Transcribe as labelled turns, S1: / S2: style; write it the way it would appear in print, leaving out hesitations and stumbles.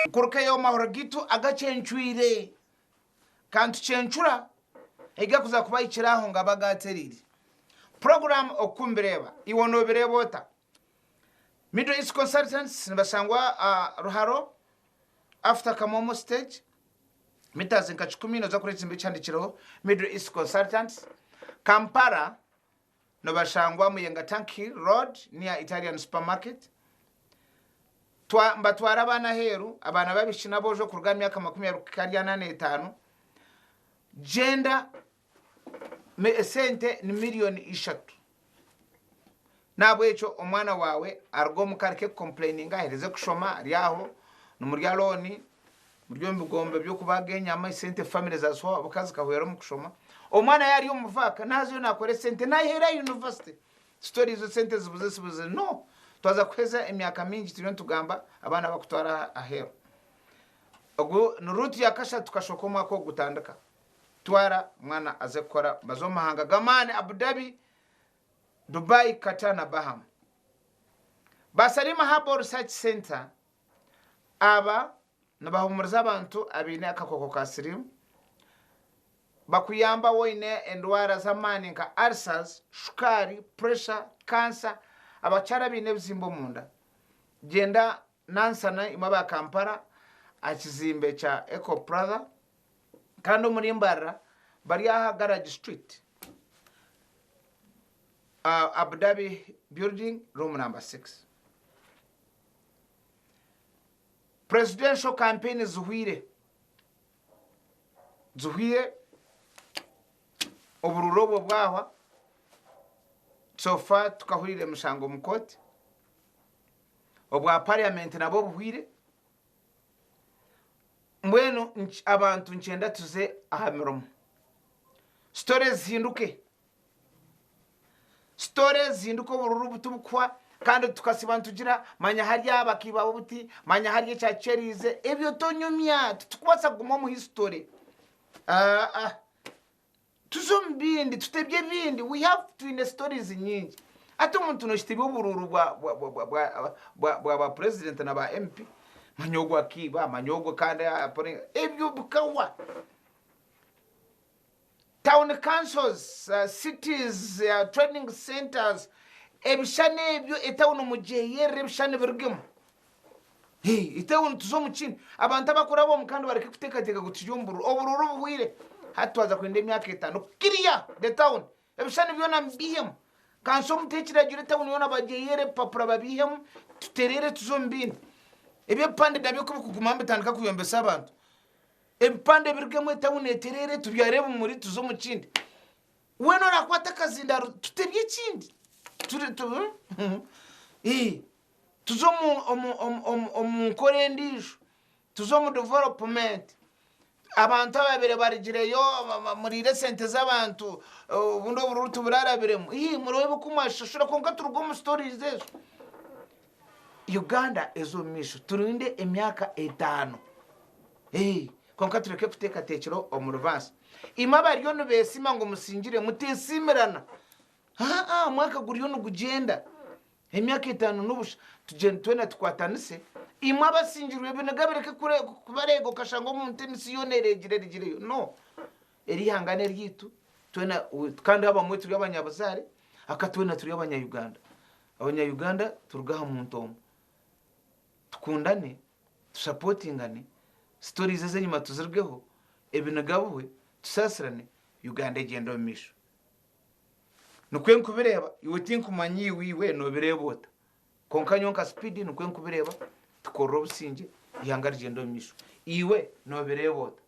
S1: Nkurukeyo omu mahuriro gaitu agacencwire, Ka nitucencura egakuza kubahikira aho ngaba agatereire. Puroguraamu Oku Mbireeba, Iwe Noobireeba Ota? Middle East Consultants nibashangwa aha Ruharo after Kamomo stage, metres nka kikumi noza kureeba ekizimbe ekihandikireho Middle East Consultants. Kampala nibashangwa Muyenga Tank Hill Road near Italian Supermarket. Twa, mbatwara abaana aheeru, abaana b'abaishiki n'aboojo kuruga aha myaka 20 kuhika ahari ana n'etaano. Gyenda, esente ni miriyoni ishatu. N'ahabw'ekyo omwana waawe aruge omuka areke kukompureyininga, ahereze kushoma ari aho, nimurya looni, muri omu bigombe by'okubaaga enyama, esente famire zaazihwa ahabw'okuba zikahwera omu kushoma. Omwana yaaba ari omu vaaka naazayo naakora esente naayeheera yunivasite. Sitori ezo esente zibuze zibuze no! Twaza kuheza emyaka mingi turiyo nitugamba abaana bakutwara aheeru. Ogu ni ruutu ya kashatu kashoka omwaka ogu gutandika. Twara omwana aze kukora baze omu mahanga g'amaani Abu Dhabi, Dubai, Qatar na Baham. Ba Salima Herbal Research Centre aba nibahumuriza abantu abaine akakooko ka siriimu, bakuyamba waaba oine endwara z'amaani nka ulcers, shukaari, pressure, cancer, abakyara abaine ebizimba omunda. Gyenda Nansana imwe aba Kampala aha kizimbe kya Eco Plaza kandi omuri Mbarara bari aha Garage Street, Abu Dhabi Building room number 6. Presidential campaign zihwire zihwire obururu obwo bwahwa so far tukahurira emishango omu kooti. Obwa parliament nabwo buhwire, mbwenu abantu nikyenda tuze aha mirimo. Story zihinduke, story zihinduke obururu butubukuhwa kandi tukasiba nitugira manya harya bakiibaho buti, manya harya ekya kyeriize, ebyo tonyumya titukubaasa kuguma omu history. Aa. Tuze omu bindi, tutebye ebindi, we have twine stories nyingi. Hati omuntu noshitebya oburuuru bwa bwa bwa bwa bwa bwa bwa ba president na ba MP, manya ogu akiiba, manya ogu kandi apore, ebyo bikahwa. Town councils, cities, training centers, ebishushani ebyo etawuni mugyeyerere ebishushani birugemu. Itwe nituza omu kindi. Abantu abakuraba omu kandi bareke kuteekateeka ngu turi omu bururu. Obururu buhweire. Hati twaza kwenda emyaka etaano clear the town. Ebishushani byona mubihemu. Kanso mute ekiragiro etawuni yoona bagyeyere ebipapura babihemu tutereere tuze omu bindi. Eby'ebipande nabyo ku bikuguma nibitandika kuyombesa abantu. Ebipande birugemu etawuni etereere tubyare ebimuri tuze omu kindi. Weena orakwata akazindaaro tutebye ekindi. Turi tu Tuze omu nkora endiijo, tuze omu development. Abantu ababaire barugireyo muriire esente z'abantu obundi obururu tiburarabiremu, ii mureebe oku mwashashura kwonka turuge omu stories ezo. Uganda eze omu maisho turinde emyaka etaano kwonka tureke kuteekateekyera omu reverse. Imwe abariyo nibeesiima ngu musingire muteesiimirana, aa omwaka guriyo nigugyenda. Emyaka etaano n'obusha tugyende twena tukwatanise, imwe abasingirwe ebiniga bireke kubareega okashanga omuntu emisi yoona ereegire erigireyo. No. Eri ihanga n'eryaitu twena kandi abamwe turi abanyabuzaare aka twena turi abanya-Uganda. Abanya-Uganda turuge aha muntu omwe. Tukundane, tusapotingane, stories ez'enyima tuzirugeho, ebiniga bihwe, tusaasirane, Uganda egyende omu maisho. Nikwo nkubireeba, iwe tinkumanya iwe iwe nobireeba ota? Kwonka nyowe nka Speed nikwo nkubireeba, tukorere obusingye eihanga rigyende omu maisho. Iwe nobireeba ota?